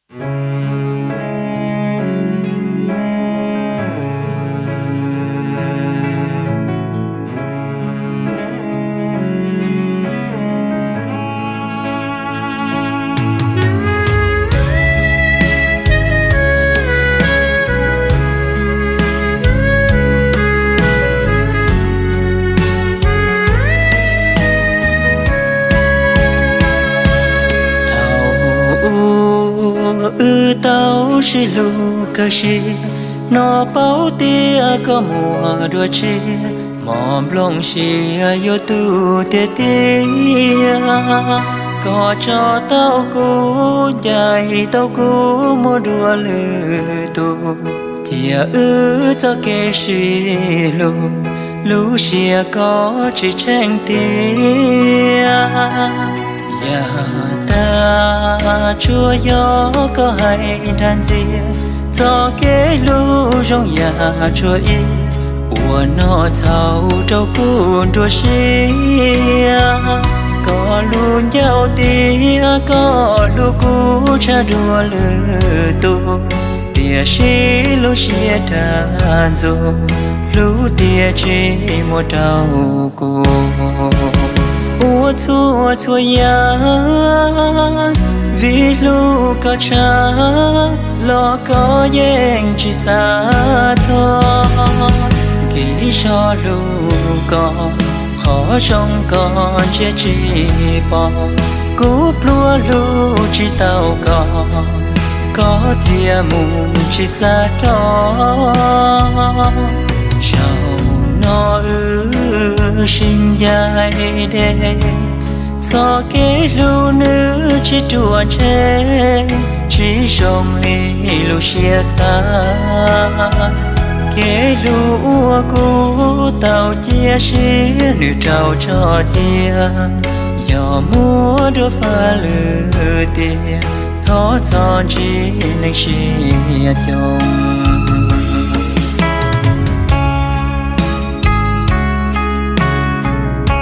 Thaum ub wb tau sib hlub kawg siab, hnov paub tias koj muaj dua tshiab, mos nplooj siab yuav tu tiag tiag. Koj tso tau kuv, ncaim tau kuv mus dua lwm tus, cia wb txoj kev sib hlub, lub siab koj tsis tsheej tiag. Yam tag tsuas yog koj hais dag ntxias, txoj kev hlub zoo yam tshuaj ib, ua noj txhaum rau kuv nruab siab. Koj lub ncauj tias koj hlub kuv tshaj dua lwm tus, tiam sis lub siab dag ntxuav, hlub tias tsis muaj rau kuv. Ua txhua txhua yam vim hlub koj tshaj, los koj yeej tsis xav txog. Nkim zog hlub koj, qhov zoo koj ntsia tsis pom, kuv pluag hlub tsis tau koj, koj thiaj mus tsis xav rov. Zaum no wb sib ncaim deb, txoj kev hlub nws tsis ruam ntseg, tsis zoo li lub siab xav. Kev hlub uas kuv tau cia siab, nws rau tso cia, yog muab dua faj lwm tiam, thov txhob ntsib neeg siab coob.